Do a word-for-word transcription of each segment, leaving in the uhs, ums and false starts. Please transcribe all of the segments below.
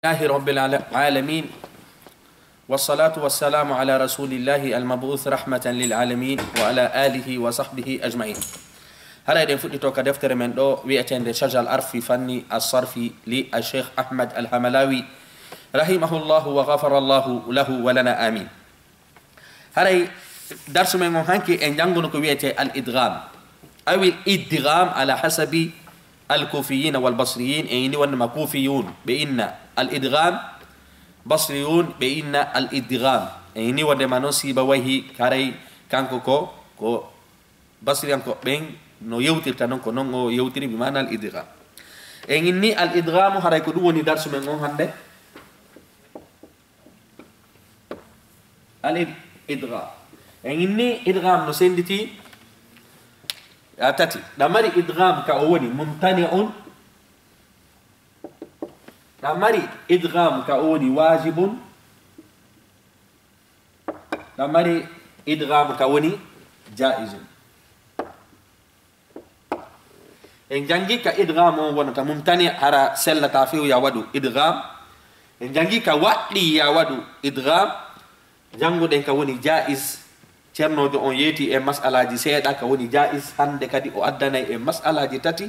لله رب العالمين، والصلاة والسلام على رسول الله المبعوث رحمة للعالمين، وعلى آله وصحبه أجمعين. Haray ɗen fuɗɗito ka deftere men ɗo wi'eteende Shajal Arfi Fanni As-Sarfi li Ash-Shaykh Ahmad Al-Hamalawi, rahimahullahu wa ghafarallahu lahu wa lana, amin. Haray darsu men on hanki en jannguno ko wi'etee al-idgham. Awil idgham ala hasabi al-kufiyin wal basriyin. En inni wonde ma kufiyun ɓe inna al-idgham, basriyun ɓe inna al-idgham. En inni wonde ma noon Sibawayhi, haray kanko ko, ko basriyanko ɓen no yewtirta noon, ko noon o yewtiri bi maana al-idgham. En inni al-idghamu, haray ko ɗum woni darsu men on hannde. Al id-, idgham. En inni idgham no sennditi a tati. Ɗa mari idgham ka o woni mumtani'un. Ɗa mari idgham ka o woni wajibun. Ɗa mari idgham ka woni jaizun. En janngi ka idgham on wonata mumtani, hara sellata few ya waɗu idgham. En janngi ka waɗɗi ya waɗu idgham. Jannguɗen ka woni jaiz. Ceernoojo on yeeti e mas'alaaji seeɗa ka woni jaiz. Hannde kadi o addanay e mas'alaaji tati.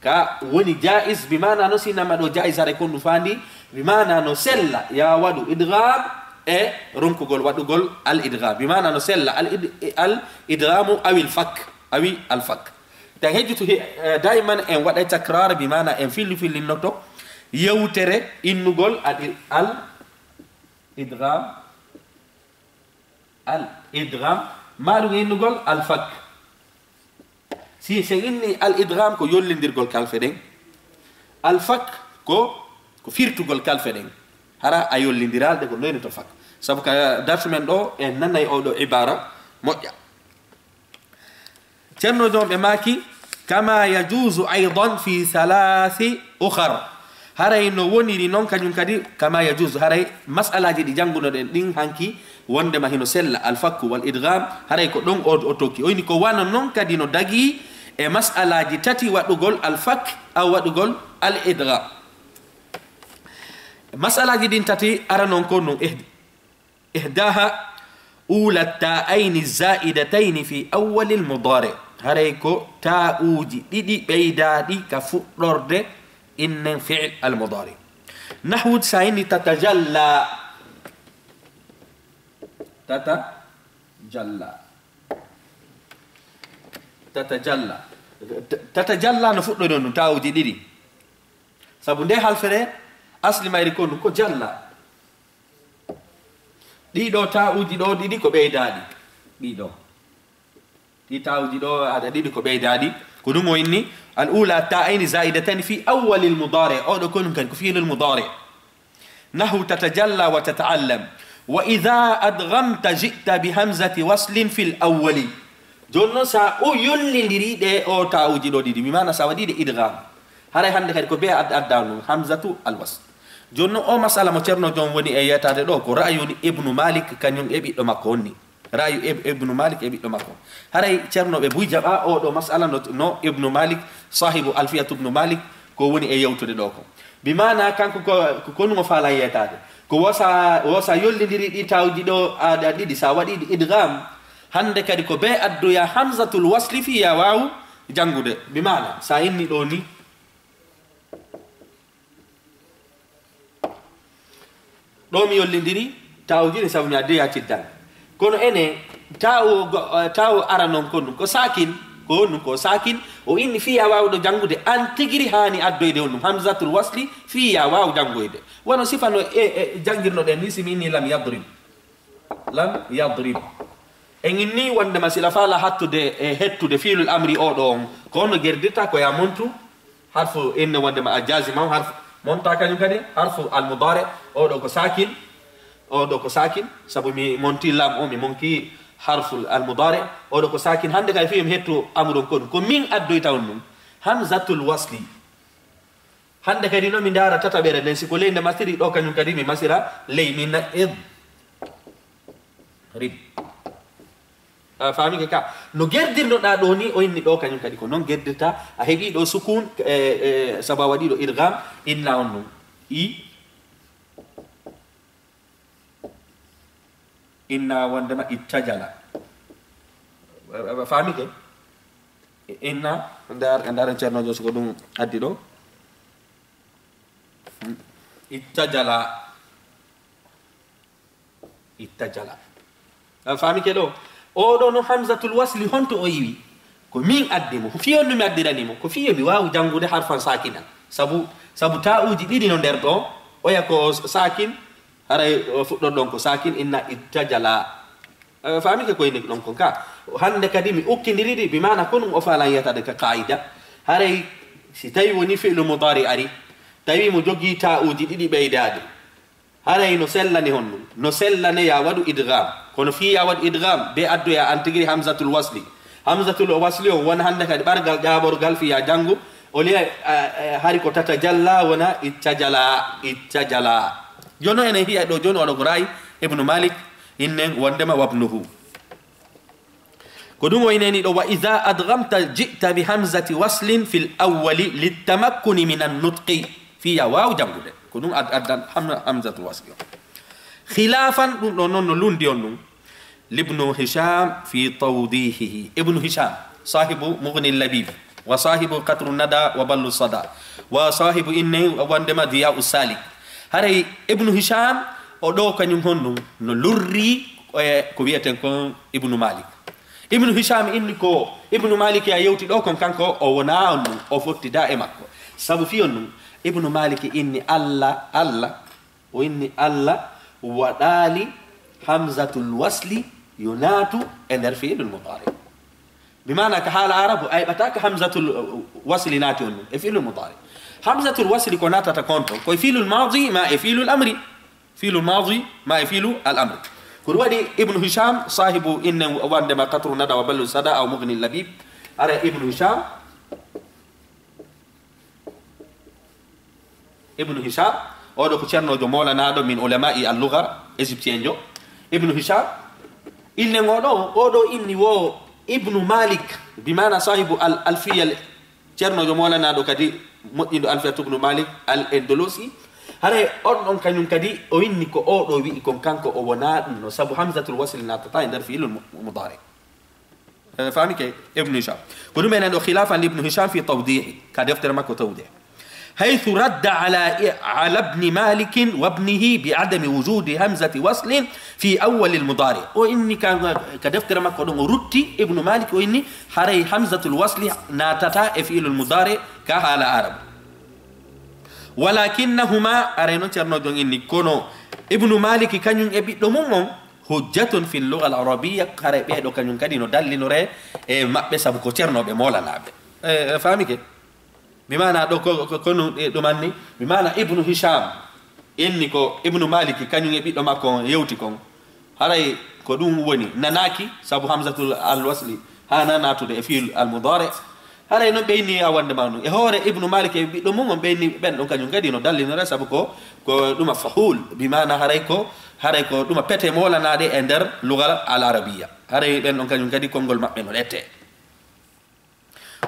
Ka woni jaiz, bi maana no sinama ɗo jaiz hare kon ɗum faandi, bi maana no sella ya waɗu idgham e ronkugol waɗugol al idgham. Bi maana no sella al id-, al idghamu awil fak. Awi al fak. Tan hejjutu he, eh, daiman en waɗay takrar, bi maana en filli fillinnoto yewtere innugol al, al idgham, al idgham, maɗum innugol al fak. Si, si en inni al idgham ko yollindirgol kalfe ɗen, al fak ko, ko firtugol kalfe ɗen. Hara a yollindiralɗe ko noyne to fak. Sabu ka darsu men ɗo en nanay oɗo ibara moƴƴa. Ceerno Joom ɓe maaki, kama yajuzu aydan fi thalathi ukhar. Haray no woniri noon kañum kadi, kama yajuzu, haray mas'alaaji ɗi janngunoɗen ɗin hanki, wondema hino sella al fakku wal idgham, haray ko ɗon o, o tokki. O inni ko wano noon kadi no dagii e mas'alaaji tati waɗugol al fak aw waɗugol al idgham. Mas'alaaji ɗin tati ara noon ko ɗum ihdi. Ihdaha ula ta'ayni za'idatayni fi awwalil mudari. Haray ko ta'uuji ɗiɗi ɓeydaaɗi ka fuɗɗorde innen fi'il al mudari. Nahwu, sa inni tatajalla. Tatajalla. Tatajalla. Ta-, tatajalla no fuɗɗori on ɗum ta'uuji ɗiɗi. Sabu nde halfere asli mayri ko ɗum ko jalla. Ɗiɗo ta'uuji ɗo ɗiɗi ko ɓeydaaɗi. Ɗiɗo. Ɗi ta'uuji ɗo aɗa ɗiɗi ko ɓeydaaɗi. Ko ɗum o inni, al ula ta'ayni za'idatayni fi awwalil mudari. Oɗo ko ɗum kadi ko fi'lul mudari. Nahu tatajalla wa tata'allam. Wa idha adghamta ji'ta bi hamzati waslin fil awwali. Jooni noon, sa o yollindiri ɗe o ta'uuji ɗo ɗiɗi, mi maana sa waɗi ɗe idgham. Haray hannde kadi ko be ad-, adda ɗum, hamzatu al wasl. Jooni noon, o masala mo Ceerno Joom woni e yeetaade ɗo, ko ra'yu Ibnu Malik, kañum e ɓiɗɗo makko on ni. Ra'yu Ib-, Ibnu Malik e ɓiɗɗo makko. Haray Ceerno ɓe buy jaɓa o ɗo masala no, no Ibnu Malik, sahibu Alfiyatu Ibnu Malik, ko woni e yewtude ɗo ko. Bi maana kanko ko, ko, ko ɗum o faala yeetaade. Ko wosa, wosa yollindiri ɗi ta'uuji ɗo aada ɗiɗi, sa waɗi ɗi idgham, hannde kadi ko be addoya hamzatul wasli fi ya waaw janngude. Bi maana, sa inni ɗo ni, ɗo mi yollindiri ta'uuji ɗi sabu mi addoya tiddal. Kono ene ta'u go-, eh, ta'u ara noon ko ɗum ko sakin, ko ɗum ko sakin, o inni fi ya waaw ɗo janngude, an tigiri haani addoyde on ɗum hamzatul wasli fi ya waaw janngoyde. Wano sifa no e, e janngirnoɗen ni, si mi inni lam yadrib. Lam yadrib. En inni wondema sila faala hattude e hettude fiilul amri o ɗo on, ko honno gerdirta? Ko ya montu harfu inne wondema al jazima on, harfu monta kañum kadi, harfu al mudari, o ɗo ko sakin, o ɗo ko sakin, sabu mi monti lam o, mi monki harfu al mudari, o ɗo ko sakin. Hannde kay fiyo mi hettu amru on kon, ko min addoyta on ɗum. Hamzatul wasli. Hannde kadi no mi ndaara tataɓere nden, si ko ley nde masiri ɗo, kañum kadi mi masira ley, mi na id. Rib. A faami ke ka? No gerdirnoɗa ɗo ni, o inni ɗo kañum kadi ko noon gerdirta. A heɓi ɗo sukun, e, e, sabu a waɗi ɗo idgham, inna on ɗum. I, Inna wondema ittajala. Famike? Inna, ndar, ndar en Ceerno Joso ko ɗum addi ɗo. Ittajala. Ittajala. A famike ɗo? Oɗo no Hamzatul Wasli, honto o iwi? Ko min addi mo. Ko fiyo mi addirani mo. Ko fiyo mi waawu janngude harfan sakinan. Sabu, sabu ta'uji ɗiɗi no nder ɗo. Oya ko sakin, haray o fuɗɗor ɗon ko sakin, inna ittajala. A famike ko inni ɗon kon ka? Hannde kadi mi ukkindiri ɗi, bi maana ko ɗum o faalan yiyataade ka qaida. Haray si tawi woni fi'lu mudari ari, tawi mo jogii ta'uji ɗiɗi ɓeydaade. Haray no sellani honɗum? No sellani ya waɗu idgham. Kono fii ya waɗu idgham, be addoya an tigiri hamzatul wasli. Hamzatul wasli on won hannde kadi ɓargal ƴaaɓorgal fii ya janngu. O liya, eh, eh, hari ko tatajalla wona ittajala, ittajala. Jono ene hiya ɗo, jono waɗo ko rayi Ibnu Malik, innen wondema wabnuhu. Ko ɗum o ineni ɗo, "Wa idha adghamta ji'ta bi hamzati waslin fil awwali littamakkuni minan nutqi." Fii ya waaw janngude. Ko ɗum ad-, addan ham-, hamzatul wasli o. Khilafan, ɗum ɗo noon no lundi on ɗum. Libnu Hisham fi tawdihihi. Ibnu Hisham, sahibu Mughni Labib, wa sahibu Qatru Nada wa Ballu Sada, wa sahibu inne wondema Diya'u Salik. Haray Ibnu Hisham, o ɗo kañum honɗum no lurri, e, ko wiyeten kon Ibnu Malik. Ibnu Hisham inni ko Ibnu Malik ya yewti ɗo kon kanko o wona on ɗum, o fottida e makko. Sabu fiyon ɗum, Ibnu Malik inni Allah, Allah, o inni Allah waɗaali hamzatul wasli yo naatu e nder fi'lul mudari. Bi maana ka haala arabu, a heɓata ka hamzatul, uh, wasli naati on ɗum e fi'lul mudari. Hamzatul wasli ko naatata kon ton, ko e fi'lul madi ma e fi'lul amri. Fi'lul madi ma e fi'lu al amri. Ko ɗum waɗi Ibnu Hisham, sahibu innen wondema Qatru Nada wa Ballu Sada aw Mughni Labib. Ara Ibnu Hisham, Ibnu Hisham, oɗo ko ceernoojo moolanaɗo min ulama'i al-lugha égyptien jo. Ibnu Hisham, innen oɗo, oɗo inni wo Ibnu Malik, bi maana sahibu al-, Alfiya, ceernoojo moolanaɗo kadi moƴƴindo Alfiya Ibnu Malik al-Andalusi. Haray on ɗon kañum kadi o inni ko oɗo wi'i kon kanko o wona ɗum no sabu hamzatul wasli naatata e nder fi'lul mu-, mudari. Eh, faami ke Ibnu Hisham. Ko ɗum enen ɗo khilafan li Ibnu Hisham fi tawdihi, ka deftere makko tawdih. Haythu radda ala, ala Ibni Malikin wa ibnihi bi adami wujudi hamzati waslin fi awwalil mudari. O inni ka, ka deftere makko ɗon o rutti Ibnu Malik, o inni haray hamzatul wasli naatata e fi'lul mudari ka haala Arab. Walakinnahuma, aray noon Ceerno Jon inni, kono Ibnu Malik kañum e ɓiɗɗo mum on, hujjatun fil lugha al arabiyya, haray ɓee ɗo kañum kadi no dallinore e maɓɓe, sabu ko ceernooɓe moolanaaɓe. E, e, faami ke? Mi maana ɗo ko, ko, ko nu, e, ɗum anni? Mi maana Ibnu Hisham inni ko Ibnu Maliki kañum e ɓiɗɗo makko on yewti kon. Haray ko ɗum woni nanaaki, sabu hamzatul al wasli haana naatude e fi'l al mudari. Haray noon ɓe inni a wonde ma ɗum. E hoore Ibnu Malik e ɓiɗɗo mum on ɓe inni ɓen ɗon kañum kadi no dallinore, sabu ko, ko ɗuma fahul, bi maana haray ko, haray ko ɗuma pete moolanaɗe e nder lugal al arabiya. Haray ɓen ɗon kañum kadi konngol maɓɓe no ɗette.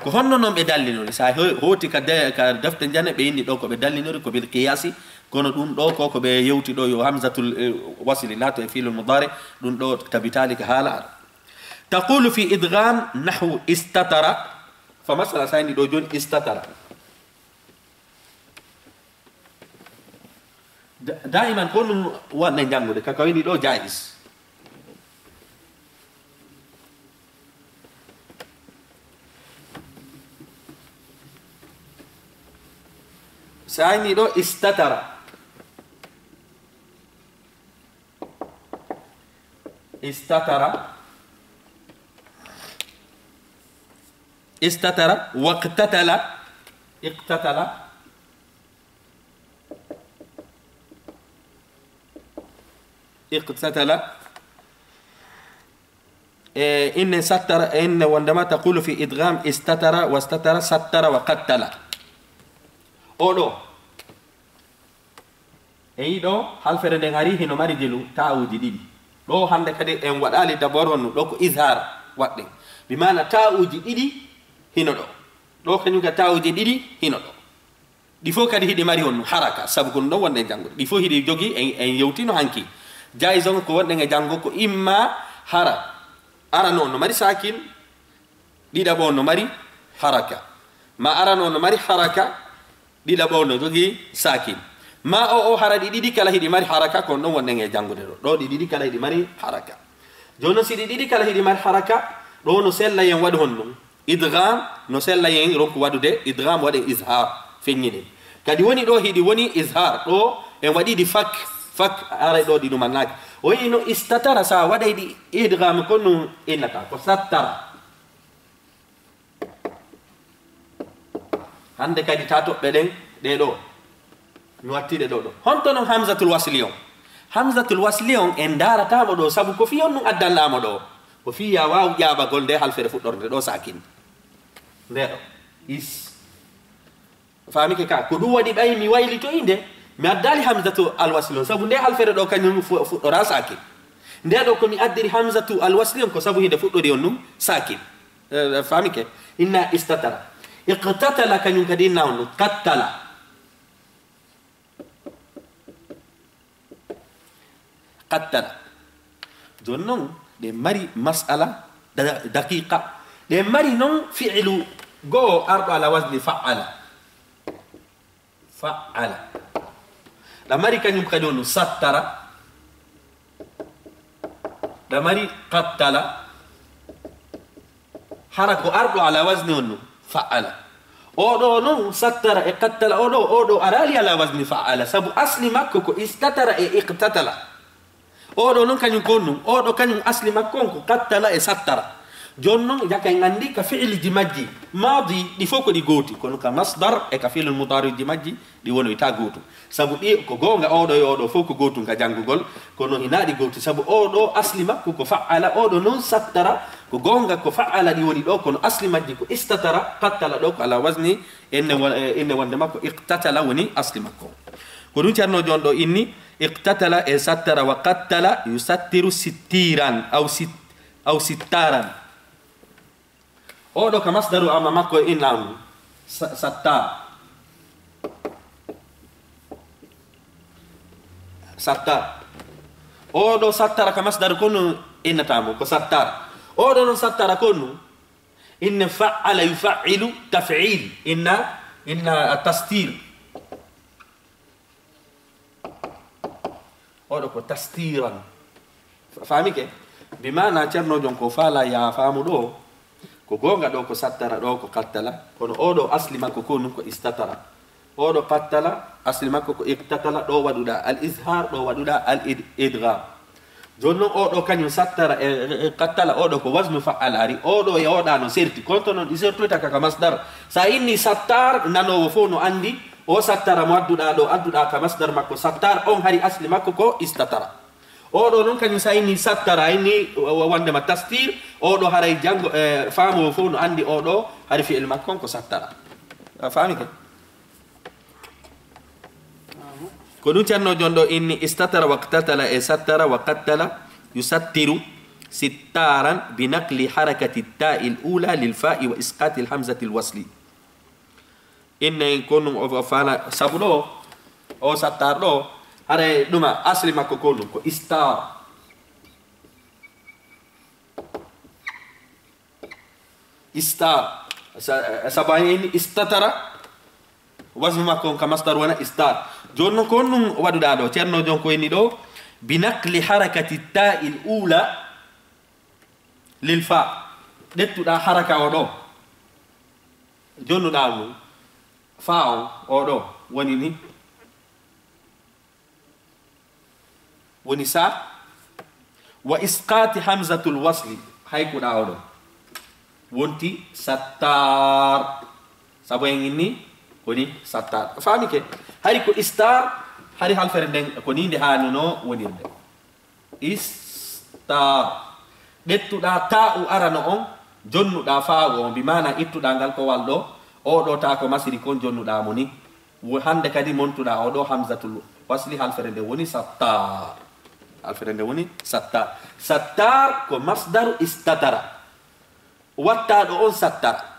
Ko honno noon ɓe dallinori? Sa ho-, hooti ka de-, ka defte njane ɓe inni ɗo ko ɓe dallinori ko bil qiyasi, kono ɗum ɗo ko, ko ɓe yewti ɗo yo hamzatul, eh, wasli naato e fi'lul mudari, ɗum ɗo tabitaali ka haala Arab. Taqulu fi idgham nahwu istatara. Fa masala sa inni ɗo jooni istatara. Da-, daiman ko ɗum wonde janngude, ka, ka woni ɗo jaiz. Sa inni ɗo istatara. Istatara. Istatara. Waqtatala. Iqtatala. Iqtatala. E, inne sattara, inne wondema taqulu fi idgham istatara, wastatara, sattara, wa qattala. Oɗo. E yiɗo, halfere nden ari, hino mari jelu, ta'uji ɗiɗi. Ɗo hannde kadi en waɗali d'abord on, ɗo ko izhar waɗɗen. Bi maana ta'uji ɗiɗi hino ɗo. Ɗo kañum ka ta'uji ɗiɗi hino ɗo. Ɗi fof kadi hiɗi mari on haraka, sabu ko ɗum ɗon wonde en janngude. Ɗi fof hiɗi jogii, en, en yewtino hanki. Jaiz on ko wonɗen e janngo ko imma hara arano on no mari sakin, ɗiɗaɓo on no mari haraka. Ma arano on no mari haraka, ɗiɗaɓo on no jogii sakin. Ma o, o hara ɗi ɗiɗi kala hiɗi mari haraka, ko on ɗon wonɗen e janngude ɗo. Ɗo ɗi ɗiɗi kala hiɗi mari haraka. Jooni non si ɗi ɗiɗi kala hiɗi mari haraka, ɗo no sella yen waɗu honɗum? Idgham, no sella yen ronku waɗude idgham, waɗen izhar, feññinen. Kadi woni ɗo hiɗi woni izhar, ɗo en waɗi ɗi fak, fak, aray ɗo ɗi ɗumannaaki. O wi'i no istatara, sa waɗay ɗi idgham kon no innata, ko sattara. Hannde kadi ta toɓɓe ɗen, ɗe ɗo. Mi watti ɗe ɗo ɗo. Honto non hamzatul wasli on? Hamzatul wasli on en ndaarata mo ɗo, sabu ko fii on ɗum addanɗaa mo ɗo. Ko fii ya waaw ƴaaɓagol nde halfere fuɗɗorde ɗo sakin. Nde ɗo. Is. Faamike ka? Ko ɗum waɗi ɓay mi waylitoyi nde, mi addaali hamzatu alwasli on, sabu nde halfere ɗo kañum fu-, fuɗɗora sakin. Nde ɗo ko mi addiri hamzatu alwasli on ko sabu hinde fuɗɗori on ɗum sakin. Eh, faamike? Inna istatara. Iqtatala kañum kadi inna on ɗum. Qattala. Qattala. Jooni non, ɗe mari mas'ala da-, daqiqa. Ɗe mari non fi'ilu go'o arɗo ala wazni fa'ala. Fa'ala. Ɗa mari kañum kadi on sattara. Ɗa mari qattala. Hara ko arɗo ala wazni on no fa'ala. Oɗo non sattara e qattala oɗo, oɗo arali ala wazni fa'ala. Sabu asli makko ko istatara e iqtatala. Oɗo non kañum ko on ɗum. Oɗo kañum asli makko on ko qattala e sattara. Jooni non, jaka en anndi ka fi'iliji majji. Maadi, ɗi fof ko ɗi gooti. Kono ka masdar e ka fi'lul mudariji majji, ɗi wonoyta gootum. Sabu ɗi ko goonga, oɗo e oɗo fof ko gootum ka janngugol. Kono hinaa ɗi gooti. Sabu oɗo asli makko ko fa'ala, oɗo non sattara. Ko goonga ko fa'ala ɗi woni ɗo, kono asli majji ko istatara, qattala ɗo ko ala wazni, inne won-, eh, inne wonde makko iqtatala woni asli makko. Ko ɗum Ceerno Joon ɗo inni, iqtatala e sattara wa qattala yusattiru sittiran aw sit-, aw sittaran. Oɗo ka masdaru amma makko e inna on sa-, sattar. Sattar. Oɗo sattara ka masdaru konno innata mo ko sattar. Oɗo non sattara konno inne fa'ala yufa'il taf'il. Inna, inna tastir. Oɗo ko tastiran. Fa-, faamike? Bi maana Ceerno Joon ko faala ya faamu ɗo, ko goonga ɗo ko sattara, ɗo ko qattala, kono oɗo asli makko ko nun ko istatara. Oɗo qattala, asli makko ko iqtatala, ɗo waɗuɗa al izhar, ɗo waɗuɗa al id-, idgham. Jooni non oɗo kañum sattara e, e, e qattala, oɗo ko waznu fa'al ari, oɗo e oɗa no serti, konto non ɗi sertoyta ka, ka masdar. Sa inni sattar, nanowo fof no anndi, o sattara mo adduɗa ɗo, adduɗa ka masdar makko sattar, on hari asli makko ko istatara. Oɗo non kañum sa inni sattara, inni wa-, wa-, wondema tastir, oɗo haray janngo, e, faamowo fof no anndi oɗo hari fi'il makko on ko sattara. A faamike? Ko ɗum Ceerno Joon ɗo inni istatara waqtatala e sattara wa qattala yusattiru sittaran bi naqli harakati ta'i l ula lil fa'i wa isqati l hamzati l wasli. Inne ko ɗum o, o faala sabu ɗo, o sattar ɗo, haray ɗuma asli makko ko ɗum ko istar. Istar. Sa-, sabu a inni istatara, wasnu makko on ka masdar wona istar. Jooni non ko honɗum waɗuɗa ɗo? Ceerno Joon ko inni ɗo, bi naqli harakati ta'il ula lil fa. Ƴettuɗa haraka o ɗo. Jonnuɗa ɗum. Fa on, o ɗo, woni ni. Woni sa, wa isqati hamzatul wasli, hay ko ɗa oɗo. Wonti sattar. Sabu en inni, woni sattar. Faamike? Hari ko istar, hari halfere nden, ko ni nde haanuno wonirde. Istar. Ƴettuɗa ta'u arano on, jonnuɗa fa'u on, bi maana ittuɗa ngal kowal ɗo, o ɗo ta ko masiri kon jonnuɗa mo ni. Wo-, hande kadi montuɗa o ɗo hamzatul wasli, halfere nde woni sattar. Halfere nde woni sattar. Sattar ko masdaru istatara. Wattaɗo on sattar.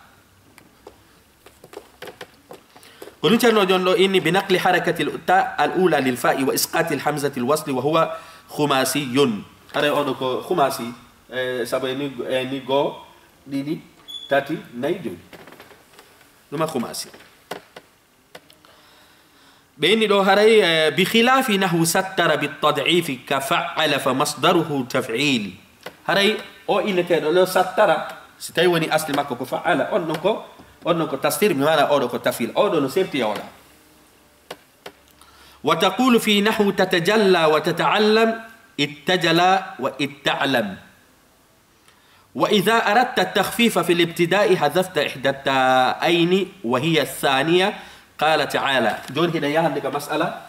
Ko ɗum Ceerno Joon ɗo inni bi naqli harakati l ta al ula lil fa'i wa isqati l hamzati l wasli wa huwa Khumasiyun. Haray oɗo ko khumasi, e, sabu e ni, e ni goo, ɗiɗi, tati, nayi, joyi. Ɗuma khumasi. Ɓe inni ɗo haray, e, bi khilafi nahwu sattara bi tad'ifi ka fa'ala fa masdaruhu taf'il. Haray o inneteeɗo ɗo sattara, si tawi woni asli makko ko fa'ala, on ɗon ko, on ɗon ko tastir, mi maana oɗo ko tafil. Oɗo no serti e oɗa. Wa taqulu fi nahwu tatajalla wa tata'allam, ittajala wa itta'lam. Wa idha aradta takhfifa fil ibtida'i hadhafta ihda ta'ayni wa hiya thaniya, qala ta'ala. Jooni hiɗen yahande ka mas'ala,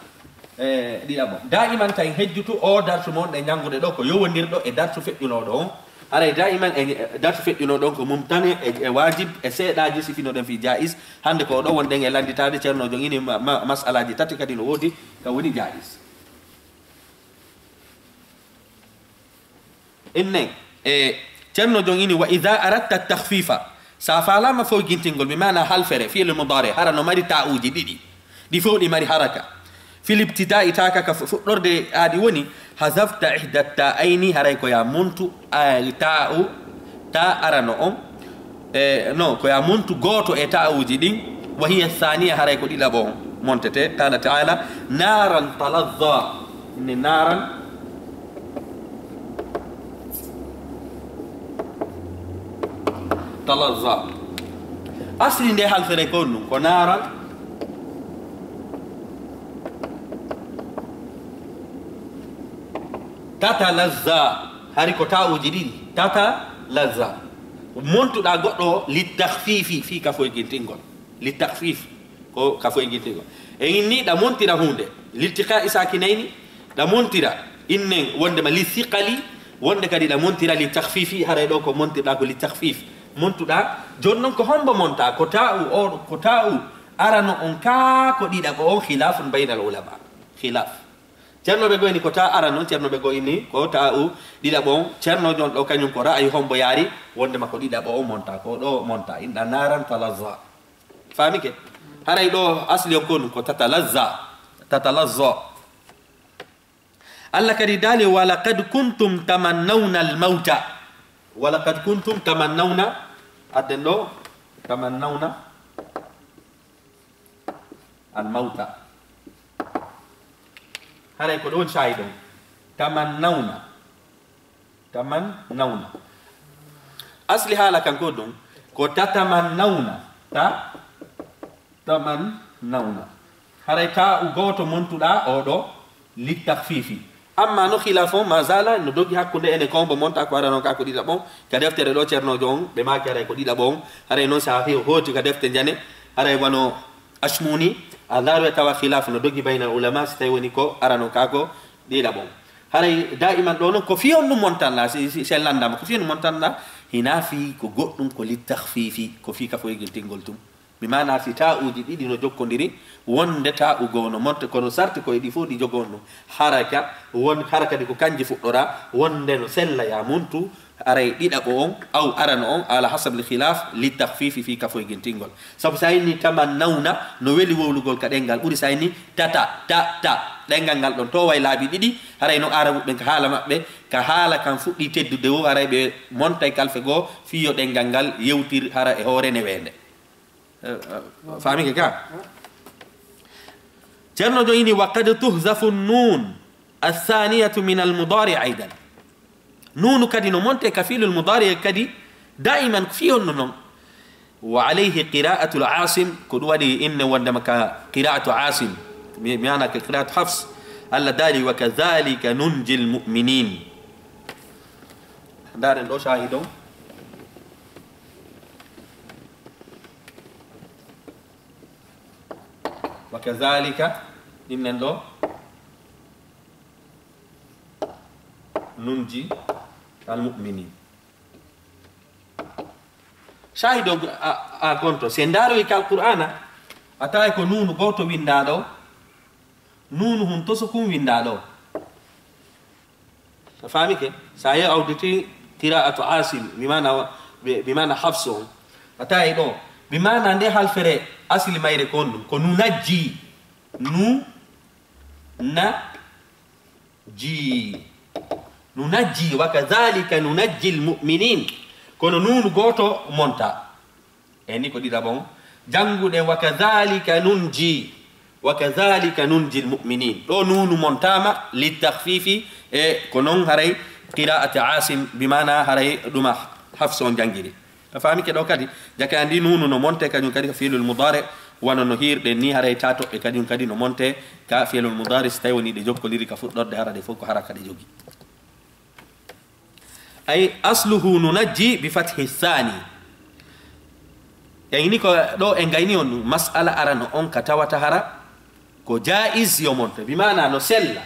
e, ɗiɗaɓo. Daiman tawi hejjutu o darsu mon ɗe njannguɗe ɗo ko yowondirɗo e darsu feƴƴunooɗo on. Haray daiman e darsu feƴƴunooɗo on ko mumtani e, e wajib e seeɗaaji sifinoɗen fi jaiz. Hande ko ɗo wonɗen e lannditaade, Ceerno jongini ma, ma, mas'alaaji tati kadi no woodi ka woni jaiz. Innen, e, Ceerno jongini wa idha aradta takhfifa. Sa faalama foygintingol, bi maana halfere, fi'il mudari, hara no mari ta'uji ɗiɗi. Ɗi fow ɗi mari haraka. Fil ibtida'i, ta ka, ka fu-, fuɗɗorde haa ɗi woni, hazafta ihda ta'ayni, haray ko ya muntu, a, ta'u, ta arano on. E, no, ko ya muntu gooto e ta'uji ɗin. Wa hiya thaniya, haray ko ɗiɗaɓo on montete. Qala ta'ala, naran talazza. Inni naran talazza. Asli nde halfere ko ɗum, ko naran tatalazza. Hari ko ta'uji ɗiɗi. Tatalazza. Montuɗa goɗɗo li takhfifi, fi ka foygintingol. Li takhfif, ko ka foygintingol. E inni ɗa montira hunde. Liltiqa'i sakinayni, ɗa montira innen wonde ma li thiqali, wonde kadi ɗa montira li takhfifi, haray ɗo ko montirɗa ko li takhfif. Montuɗa, jon non ko hombo monta? Ko ta'u o, ko ta'u arano on ka ko ɗiɗaɓo on, khilafun baynal ulama. Khilaf. Ceerno ɓe goyni ko ta arano, Ceerno ɓe goyni ko ta'u ɗiɗaɓo on. Ceerno jon ɗo kañum ko ra'ayi hombo yaari, wonde ma ko ɗiɗaɓo on monta, ko ɗo monta. Inna naran talazza. Famike? Haray ɗo asli on ko ɗum ko tatalazza. Tatalazza. Allah kadi daali, "Wa laqad kuntum tamannawna al-mawta." "Wa laqad kuntum tamannawna," adden ɗo, "tamannawna al-mawta." Haray ko ɗon shahidon. "Tamannawna." "Tamannawna." Asli haala kan ko ɗum, ko "tatamannawna." Ta? "Tamannawna." Haray ta'u gooto montuɗa o ɗo li takhfifi. Amma no khilaf on, ma zala, no dogi hakkunde ene ko hombo monta ko arano ka ko ɗiɗaɓo on. Ka deftere ɗo Ceerno jon, ɓe maaki haray ko ɗiɗaɓo on. Haray non sa he-, hooti ka defte njane, haray wano Ashmuni, a laaru e tawa khilaf no dogi bayna ulama, si tawi woni ko arano ka ko ɗiɗaɓo on. Haray daiman ɗo non ko fiyon ɗum montanɗa, si, si, si en landama, ko fiyon ɗum montanɗa, hina fi ko goɗɗum ko li takhfifi, ko fi ka foygintingol tum. Bi maana si ta'uji ɗiɗi no jokkondiri, wonde ta'u goo no monte, kono sarti ko e ɗi fof ɗi jogon ɗum. Haraka, won, haraka ɗi ko kanji fuɗɗora, wonde no sella ya muntu, aray ɗiɗaɓo on, aw arano on, ala hasab li khilaf, li takhfifi fi ka foygintingol. Sabu sa inni tamannawna, no weli wowlugol ka ɗengal, ɓuri sa inni tata, ta, ta. Ɗengal ngal ɗon, to way laabi ɗiɗi, haray no Arabu ɓen ka haala maɓɓe, ka haala kan fuɗɗi teddude wo, haray ɓe montay kalfe goo, fiyo ɗengal ngal yewtir hara e hoore neweende. Eh, eh, faamike ka? Ceerno jo ini, "Wa qad tuhzafu nun athaniyatu min al-mudari aidan." Nunu kadi no monte ka fi'lul mudari kadi daiman ko fiyon no non. "Wa alayhi qira'atul Asim," ko ɗum waɗi inne wondema ka qira'atu Asim. Mi, mi ana ka qira'atu Hafs. Allah daali, "Wa kadhalika nunjil mu'minin." Ndaren ɗo shahidon. Wa kadhalika, innen ɗo, nunji al-mu'minin. Shahido a, a gonto, si en ndaroyi ka Alqur'ana, a tawi ko nunu gooto winda ɗo, nunu hun toso kun winda ɗo. A faamike? Sa yehi awditi qira'atu Asim, bi maana, bi, bi maana Hafs on. A tawi ɗo, bi maana nde halfere asli mayre ko honɗum? Ko nunajji. Nu, na, Ji. Nunajji, wa kadhalika nunajji lmuminin. Kono nuunu gooto monta. E ni ko ɗiɗaɓo on. Jannguɗen, wa kadhalika nunji. Wa kadhalika nunji lmuminin. Ɗo nuunu montaama, littahfifi, e ko non haray qiraati Asim, bi maana haray ɗuma Hafs on janngiri. A faami ke ɗo kadi, jaka andi nuunu no monte kañum kadi ka fi'lul mudaari, wano no hiirɗen ni, haray taa toɓɓe kañum kadi no monte ka fi'lul mudaari, si tawi woni ɗe jokkodiri ka fuɗɗorde, hara ɗe fof ko haraka ɗe jogi. Ay asluhu nunajji bi fathi thani. Ay ni ko ɗo e ngayni on mas'ala arano on ka tawata hara ko jaiz yo monte, bi maana no sella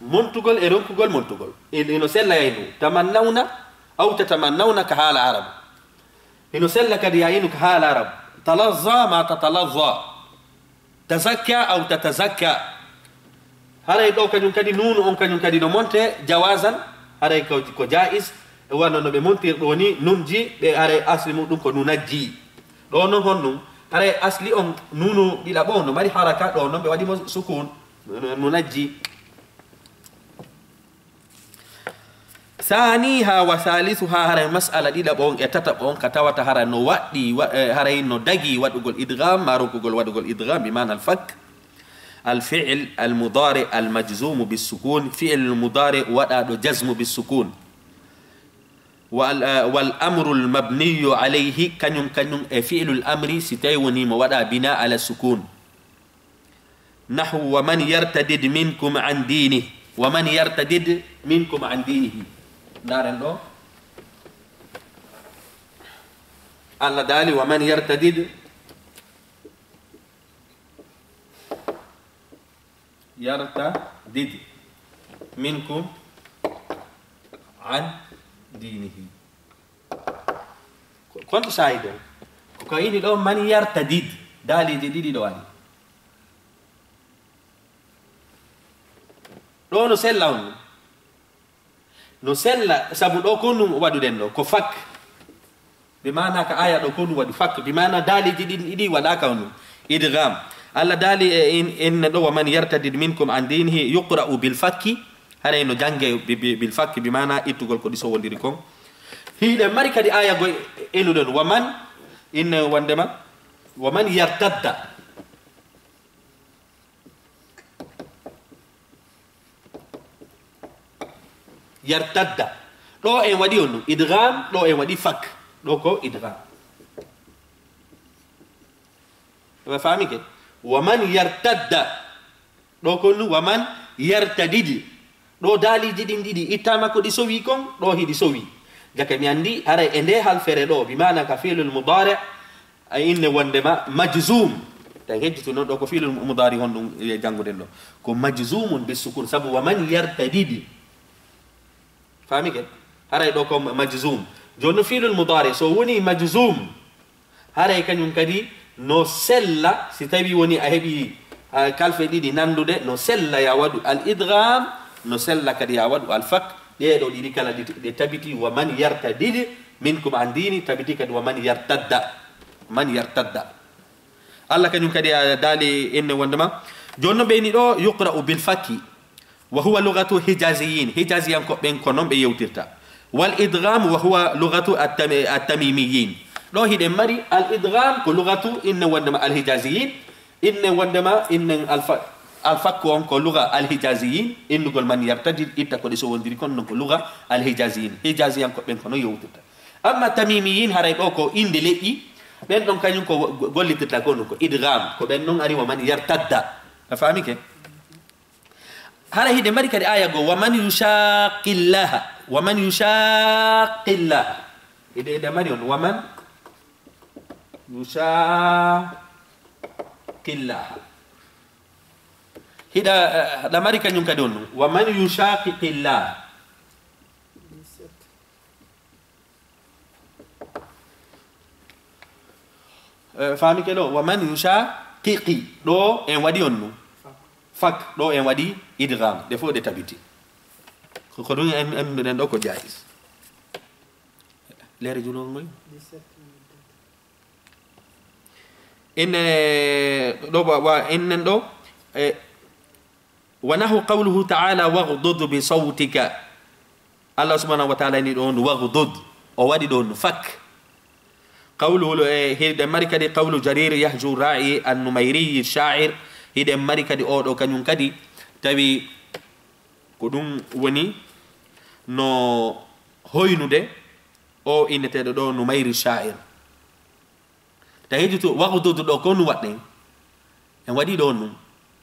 montugol e ronkugol montugol. E, e no sella yaynu tamannawna aw tatamannawna ka haala Arab. Hino sella kadi yaynu ka haala Arab. Talazza ma tatalazza. Tazakka aw tatazakka. Haray ɗo kañum kadi nuunu on kañum kadi no monte jawazan. Haray ko, ko jaiz. E wano no ɓe montir ɗo ni nunji ɓe haray asli muɗum ko nunajji. Ɗo non honɗum? Haray asli on nuunu ɗiɗaɓo on no mari haraka, ɗo non ɓe waɗi mo sukun. Nunajji. Thaniha wa thalithuha, haray mas'ala ɗiɗaɓo on e tataɓo on ka tawata hara no waɗɗi, wa-, eh, haray no dagi waɗugol idgham, ma ronkugol waɗugol idgham, bi maana al-fak. Al-fi'l al-mudari al-majzumu bis-sukun, fi'l al-mudari waɗaɗo jazmu bis-sukun. Wal, eh, wal amru al-mabniyu alayhi, kañum, kañum e fi'lul amri, si tawi woni mo waɗa bina ala sukun. Nahwu, wa man yartadid minkum an dinih. Wa man yartadid minkum an dinihi. Ndaaren ɗo. Allah daali, wa man yartadid, yartadid minkum an dinihi. Ko, konto saayidon. Ko, ko ini ɗo, man yartadid. Daaliiji ɗiɗi ɗo ari. Ɗo no sella on. No sella, sabu ɗo ko ɗum waɗuɗen ɗo, ko fak. Bi maana ka aya ɗo ko ɗum waɗi fak. Bi maana daaliiji ɗin ɗiɗi waɗaka on ɗum. Idgham. Allah daali e in, inne ɗo, wa man yartadid minkum an dinihi yuqra'u bil fakki. Haray no jange bi, bi, bil fakki, bi maana ittugol ko ɗi sowondiri kon. Hiɗen mari kadi aya goy enuɗen, wa man, inne wondema, wa man yartadda. Yartadda. Ɗo en waɗi on ɗum idgham, ɗo en waɗi fak. Ɗo ko idgham. Ɓe faami ke? Wa man yartadda. Ɗo ko ɗum, wa man yartadid. Ɗo daaliiji ɗin ɗiɗi ittaama ko ɗi sowi kon, ɗo hiɗi sowi. Jaka mi anndi, haray e nde halfere ɗo, bi maana ka fi'lul mudari, a inne wondema majzum. Tawi hejjitu noon ɗo ko fi'lul mudari honɗum e jannguɗen ɗo. Ko majzumun bis sukun, sabu wa man yartadid. Faami ke? Haray ɗo ko majzum. Jooni no fi'lul mudari, so woni majzum, haray kañum kadi no sella, si tawi woni a heɓi, a, kalfe ɗiɗi nannduɗe, no sella ya waɗu al idgham, no sella kadi ya waɗu al fak. Ɗee ɗo ɗiɗi kala ɗi, ɗe tabiti, wa man yartadid minkum an dini, tabiti kadi wa man yartadda. Man yartadda. Allah kañum kadi a daali inne wondema. Jooni no ɓeyni ɗo, yuqra'u bil fakki. Wa huwa lughatu hijaziyin. Hijaziyankoɓe ɓen ko non ɓe yewtirta. Wal idgham wa huwa lughatu at-tami-, at-tamimiyin. Ɗo hiɗen mari al idgham ko lughatu inne wondema al hijaziyin. Inne wondema, innen al fa-, al fakku on ko lugha al hijaziyin. Innugol man yartadid itta ko ɗi sowondiri kon non ko lugha al hijaziyin. Hijaziyankoɓe ɓen ko non yewtirta. Amma tamimiyin haray ɗo ko innde leƴƴi. Ɓen ɗon kañum ko go-, gollitirta ko non ko idgham. Ko ɓen non ari wa man yartadda. A faami ke? Hara hiɗe mari kadi aya goo, "Wa man yushaqillaha, wa man yushaqillaha." Hiɗe, hiɗe mari on, "Wa man yushaqillaha." Hiɗa, eh, ɗa mari kañum kadi on, "Wa man yushaqiqillaha." Eh, faami ke ɗo, "Wa man yushaqiqi." Ɗo en waɗi on ɗum. Fak, ɗo en waɗi idgham. Ɗe fof ɗe tabiti. Ko, ko ɗum en, en mbiɗen ɗo ko jaiz. Leere julol ngol. Enne ɗo, wa, wa, ennen ɗo, eh, Wa nahu qawluhu ta'ala waghdud bi sawtika. Allah subhanahu wa ta'ala ni ɗon waghdud. O waɗi ɗon fak. Qawluhu, e, hiɗen mari kadi qawlu Jarir Yahju Ra'i an-Numayri sha'ir. Hiɗen mari kadi oɗo kañum kadi tawi ko ɗum woni no hoynude o inneteeɗo ɗo Numayri sha'ir. Tawi heɗito waghdud ɗo ko nu waɗɗen. En waɗi ɗo nun.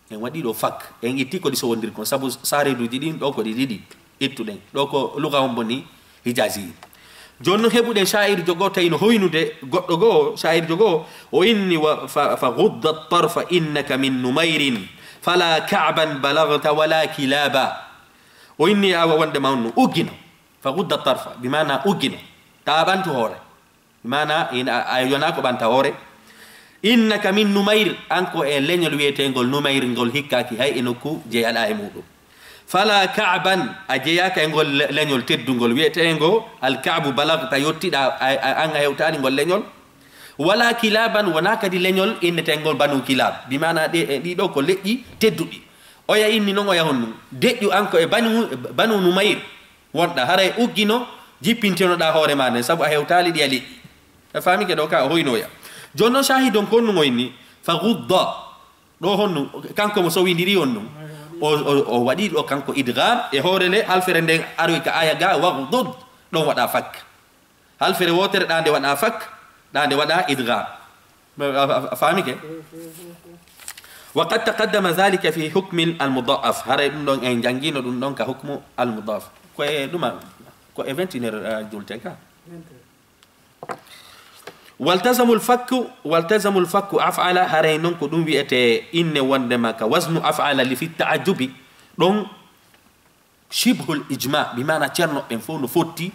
En waɗi ɗo fak. En itti ko ɗi sowondiri kon. Sabu saareeduuji ɗin ɗo ko ɗi ɗiɗi. Ittuɗen. Ɗo ko luga on boni hijazi. Jooni non heɓuɗen sha'irjo goo tawi no hoynude goɗɗo goo, sha'irjo goo, o inni wa, fa, fa ghudda tarfa innaka min numayrin, fala ka'ban balagta wala kilaba. O inni awa wonde ma on no uggino. Fa ghudda tarfa, bi maana uggino. Ta ɓantu hoore. Bi maana ina, a, a yona ko ɓanta hoore. Innaka min numayr, an ko e leñol wiyeteengol numayr ngol hikkaaki hay e nokku jeyaɗa e muɗum. Fala ka'ban, a jeyaaka e ngol le-, leñol teddungol wiyeteengo al ka'bu balagta yottiɗa, a, a, an a hewtaani ngol leñol. Wala kilaban, wona kadi leñol inneteengol banu kilab. Bi maana ɗe, e ɗiɗo ko leƴƴi tedduɗi. Oya inni non oya honɗum. Deƴƴu an ko e banu, banu numayr. Wonɗa haray uggino, jippintinoɗa hoore ma nden, sabu a hewtaali ɗi a leƴƴi. A faami ke ɗo ka o hoynoya. Jooni non shahidon ko honɗum o inni, fa ghudda. Ɗo honɗum, kanko mo sowindiri honɗum. O, o, o waɗi ɗo kanko idgham, e hoore le, halfere nden aroy ka aya ga, waghdud, ɗon waɗa fak. Halfere wootere ɗa nde waɗa fak, ɗa nde waɗa idgham. A, a, a, a faami ke? Wa qad taqaddama dhalika fi hukmi al mudha'af. Haray ɗum ɗon en jangino ɗum ɗon ka hukmu al mudha'af. Ko e ɗuma, ko e vingt et une heures, ah, julte ka. Waltazamul fakku, waltazamul fakku af'ala, haray non ko ɗum wi'ete inne wondema ka waznu af'ala li fi ta'ajjubi. Ɗon shibhul ijma, bi maana cernoɓe ɓen fof no fotti,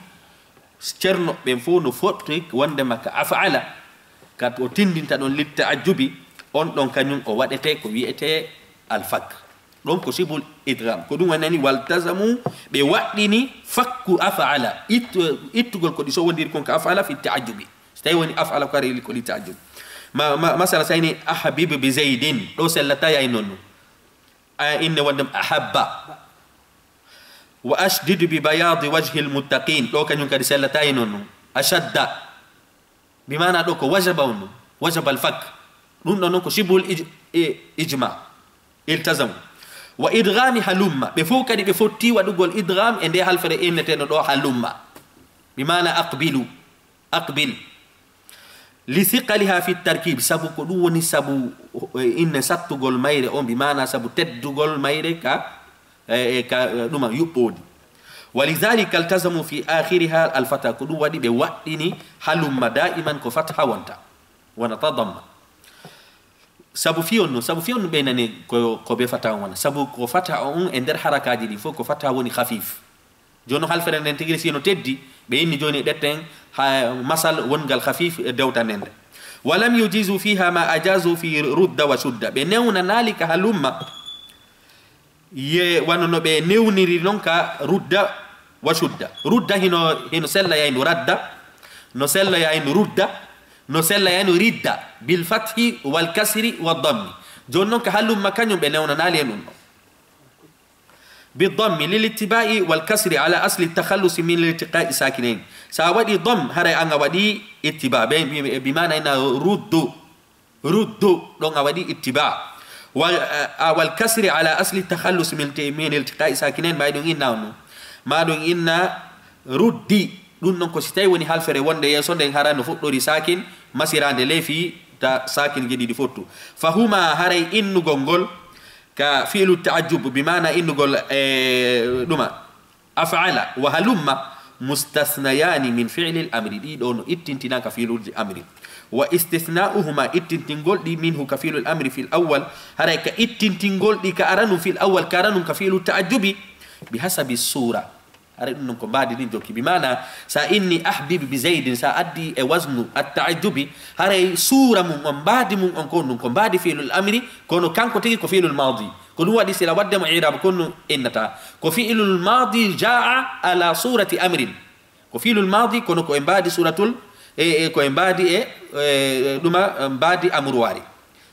cernoɓe ɓen fof no fotti wondema ka af'ala, ka o tindinta ɗon li ta'ajjubi, on ɗon kañum o waɗete ko wi'ete al fak. Ɗon ko shibhul idgham. Ko ɗum wonani waltazamu, ɓe waɗɗini fakku af'ala, ittu-, ittugol ko ɗi sowondiri kon ka af'ala fi ta'ajjubi. So tawi woni af'ala ko ari ko li ta'ajjubi. Ma, ma, masala sayni ahbib bi zaydin, ɗo sellata yay non. A inne wondem ahabba. Wa ashdidu bi bayadi wajhil muttaqin, ɗo kañum kadi sellata yay non. Ashadda. Bi maana ɗo ko wajaba on ɗum, wajaba al fak. Ɗum ɗon noon ko shibhul ij-, i-, ijma. Iltazamu. Wa idghami halumma. Ɓe fof kadi ɓe fotti waɗugol idgham e nde halfere inneteeno ɗo halumma. Bi maana aqbilu. Aqbil. Li thiqaliha fi tarkib. Sabu ko ɗum woni sabu, eh, inne sattugol mayre on. Bi maana sabu teddugol mayre ka e, e ka, e, ɗuma yuɓɓoodi. Walidhalika altazamu fi akhiriha alfata, ko ɗum waɗi ɓe waɗɗini halumma daiman ko fatha wonta, wonata damma. Sabu fiyon no, sabu fiyon no ɓe nani ko, ko be fatha on wona. Sabu ko fatha on e nder harakaaji ɗin fof ko fatha woni khafif. Jooni halfere nden tigi si no teddi, ɓe inni jooni ɗetten ha masal wongal khafif e dewta nden nde. Walam yujizu fiha ma ajazu fi rudda wa shudda. Ɓe newnanaali ka halumma ye wano no ɓe newniri non ka rudda wa shudda. Rudda hino, hino sella yayno radda, no sella yayno rudda, no sella yayno ridda, bil fathi wal kasri wa dammi. Jooni non ka halumma kañum ɓe newnanaali e ɗum ɗo. Bi dammi lil ittiba'i wal kasri ala asli takhallusi min iltiqa'i sakinayn. Sa waɗi dam, haray an a waɗi ittiba. Be, bi, bi maana ina ruddu. Ruddu, ɗon a waɗi ittiba. Wal, a, wal kasri ala asli takhallus min ti-, min iltiqa'i sakinain, ma ɗum inna on. Ma ɗum inna ruddi. Ɗum non ko si tawi woni halfere wonde yeeso nden hara no fuɗɗori sakin, masirande leyfi ta sakin ji ɗiɗi fottu. Fahuma haray innugol ngol ka fi'lu ta'ajjub, bi maana innugol, e, ɗuma. Af'ala wa halumma mustathnayani min fi'li al-amri, ɗi ɗo no ittintina ka fi'luji amri. Wa istithna'uhuma, ittintingol ɗi, minhu ka fi'lu al-amri fil awwal, haray ka ittintingol ɗi ka aranum fil awwal, ka aranum ka fi'lu ta'ajjubi, bi hasabi sura. Haray ɗum non ko mbaadi ɗin jokki. Bi maana, sa inni ahbib bi zaydin, sa addi e waznu at-ta'ajjubi, haray sura mum on, mbaadi mum on ko ɗum, ko mbaadi fi'lu al-amri, kono kanko tigi ko fi'lu al-madi. Ko ɗum waɗi sila waɗde mo i'rab, ko ɗum innata. Ko fi'lul madi jaa ala surati amrin. Ko fi'lul madi, kono ko e mbaadi suratul, e, e, ko e mbaadi e, e, ɗuma, e, mbaadi amruwaari.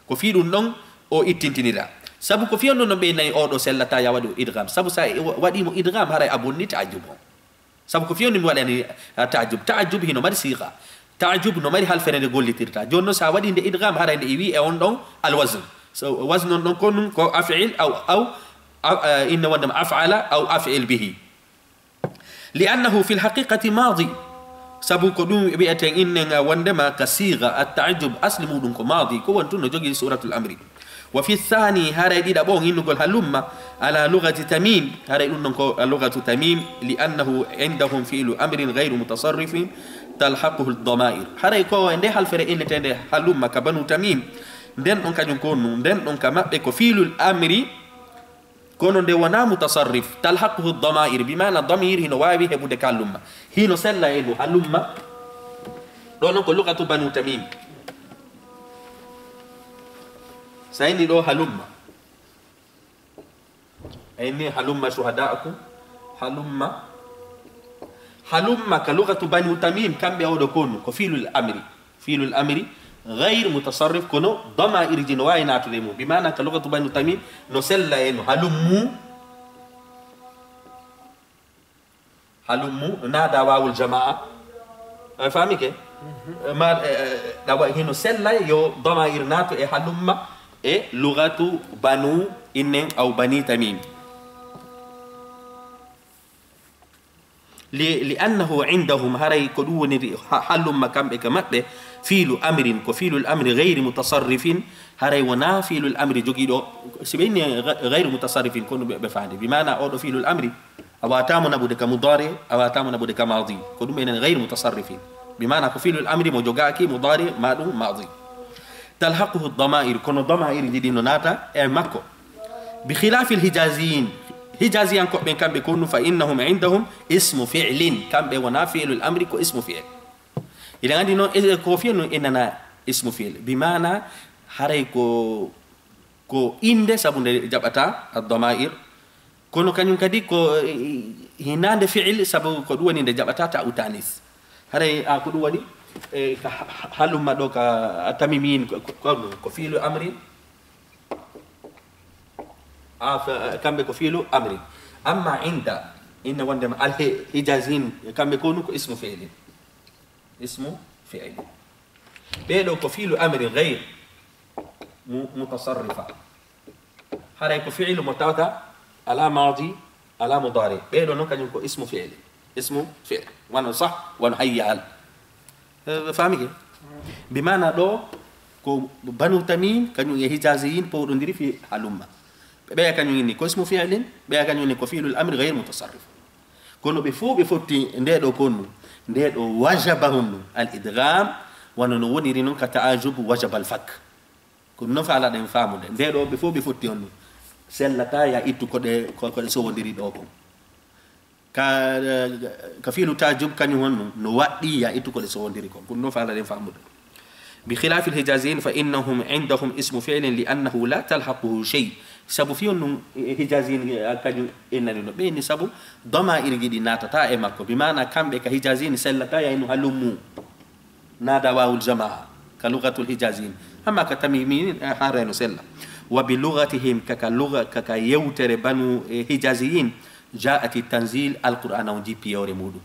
Ko fii ɗum ɗon o ittintinira. Sabu ko fiyondu no ɓe nayi oɗo sellata ya waɗi idgham. Sabu sa wa-, waɗi mo idgham haray a bonni ta'ajjub on. Sabu ko fiyondu mi waɗani, ah, ta'ajjub. Ta'ajjub hino mari siqa. Ta'ajjub no mari halfere nde gollitirta. Jooni noon sa waɗi nde idgham haray nde iwi e on ɗon alwazn. So wazn on ɗon ko nun ko af'il aw, aw, aw, ah, inna wondema af'ala aw af'il bihi. Li annahu fil haqiqati madi. Sabu ko ɗum wi'eten innen wondema ka siga at ta'ajjub asli muɗum ko madi, ko wontu no jogi suratul amri. Wa fi thani, haray ɗiɗaɓo on innugol halumma, ala lugati Tamim, haray ɗum ɗon ko lugatu Tamim, li annahu indahum fi'lu amrin ghayru mutasarrifin talhaquhu ad-dama'ir. Haray ko e nde halfere innetende halumma ka Banu Tamim, nden ɗon kañum ko nu, nden ɗon ka maɓɓe ko fi'lul amri, kono nde wonaa mutasarrif, talhaquhu dama'ir, bi maana damir hino waawi heɓude ka halumma. Hino sella e ndu halumma. Ɗo non ko lugatu Banu Tamim. Sa inni ɗo halumma. A inni halumma shuhada'akum. Halumma. Halumma ka lugatu Banu Tamim, kamɓe oɗo konu, ko fi'lul amri. Fi'lul amri ghayr mutasarrif, kono dama'irji no waawi naatude e mum. Bi maana ka lugatu Banu Tamim, no sella e no halummu. Halummu, no naada waawul jama'a. A faami ke? Ma, eh, eh, ɗawa hino sella yo dama'ir naatu e halumma e lugatu Banu innen aw Bani Tamim. Li, li annahu indahum, haray ko ɗum woni ha-, halumma kamɓe ka maɓɓe, fi'lu amrin, ko fi'lul amri ghayri mutasarrifin, haray wonaa fi'lul amri jogiiɗo, si ɓe inni gha-, ghayri mutasarrifin, kono ɓe, ɓe faandi. Bi maana oɗo fi'lul amri, a waataamo naɓude ka mudari, a waataamo naɓude ka madi. Ko ɗum enen ghayri mutasarrifin. Bi maana ko fi'lul amri mo jogaaki mudari, ma ɗum madi. Talhaquhu dama'ir, kono dama'irji ɗin no naata e makko. Bi khilafil hijaziyin, hijaziyankoɓe ɓen kamɓe konu fa innahum indahum ismu fi'lin, kamɓe wona fi'lul amri ko ismu fi'l. Iɗen anndi noon, e, ko fi'l nun innana ismu fi'l. Bi maana haray ko, ko innde sabu nde jaɓata ad-dama'ir. Kono kañum kadi ko, eh, hinaande fi'il sabu ko ɗum woni nde jaɓata ta'u tanis. Haray, a, ko ɗum waɗi, eh, ka ha-, ha-, halumma ɗo ka tamimiyin ko, ko, ko, ko fi'lu amri. A, fa-, kamɓe ko fi'lu amri. Amma inda, inna wondema al hi-, hijaziyin, kamɓe konu ko ismu fi'lin. Ismu fi'lin. Ɓee ɗo ko fi'lu amri ghayr mu-, mutasarrifa. Haray ko fi'lu mo tawata ala madi, ala mudari. Ɓee ɗo noon kañum ko ismu fi'li. Ismu fi'li. Wano sah, wano hayya al. Eh, faami ke? Bi maana ɗo ko Banu Tamim, kañum e Hijaziyin powɗondiri fi halumma. Ɓeya kañum inni ko ismu fi'lin, ɓeya kañum inni ko fi'lul amri ghayr mutasarrif. Kono ɓe fof ɓe fotti nde ɗo konnu, nde ɗo wajaba honnu al idgham, wano no woniri noon ka ta'ajub wajaba al fak. Ko ɗum noon faalaɗen faamude. Nde ɗo ɓe fof ɓe fotti honnu. Sellata ya ittu ko ɗe, ko, ko ɗe sowondiri ɗo kon. Ka, ka fi'lu ta'ajub kañum honnu, no waɗɗi ya ittu ko ɗe sowondiri kon. Ko ɗum noon faalaɗen faamude. Bi khilafil hijaziyin fa innahum indahum ismu fi'lin li annahu la talhaquhu shay. Sabu fiyon ɗum, e, hijaziyin, e, kañum innani no ɓe ni sabu dama'irji ɗi naatata e makko. Bi maana kamɓe ka hijaziyin sellata ya inu halummu. Naada wawul jama'a. Ka lugatul hijaziyin. Amma ka tamimiyin, e, haray no sella. Wa bi lugatihim ka, ka luga, ka, ka yewtere banu, e, hijaziyin. Ja'ati tanzil, Alqur'aana on jippi yewre muɗum.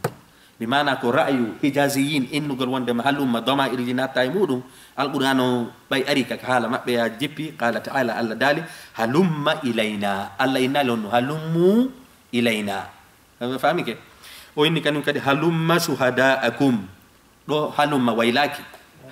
Bi maana ko ra'yu hijaziyin innugol wondema halumma dama'irji natta e muɗum. Alqur'aana on ɓay ari ka, ka haala maɓɓe ya jippi. Qala ta'ala, Allah daali, "Halumma ilayna." Allah innali on no, "Halummu ilayna." A faami ke? O inni kañum kadi, "Halumma shuhada'akum." Ɗo halumma waylaaki.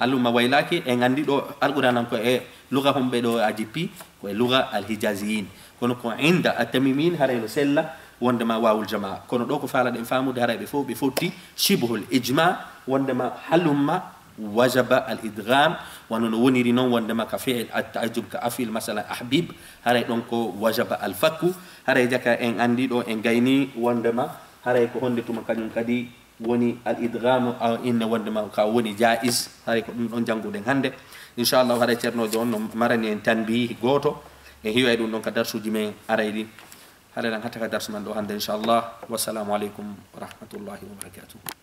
Halumma waylaaki, en anndi ɗo Alqur'aana on ko e luga homɓe ɗo a jippi, ko e luga al-Hijaziyin. Kono ko inda at-Tamimiyin haray no sella wondema wawul jama'a. Kono ɗo ko faalaɗen faamude haray ɓe fof ɓe fotti shibhul ijma wondema halumma wajaba al-idgham, wano no woniri noon wondema ka fi'il at-ta'ajjub ka af'il masalan ahbib, haray ɗon ko wajaba al-fakku, haray jaka en anndi ɗo en gayni wondema haray ko honde tuma kañum kadi woni al idghamu, a, inne wondema ka woni jaiz, haray ko ɗum ɗon jannguɗen hannde. Inchallahu, haray ceernoojo on no marani en tanbihi gooto, en hiway ɗum ɗon ka darsuuji men arayɗi. Haray ɗan hatta ka darsu man ɗo hannde, inchallah. Wassalamu aleykum wa rahmatullahi wa barakatuh.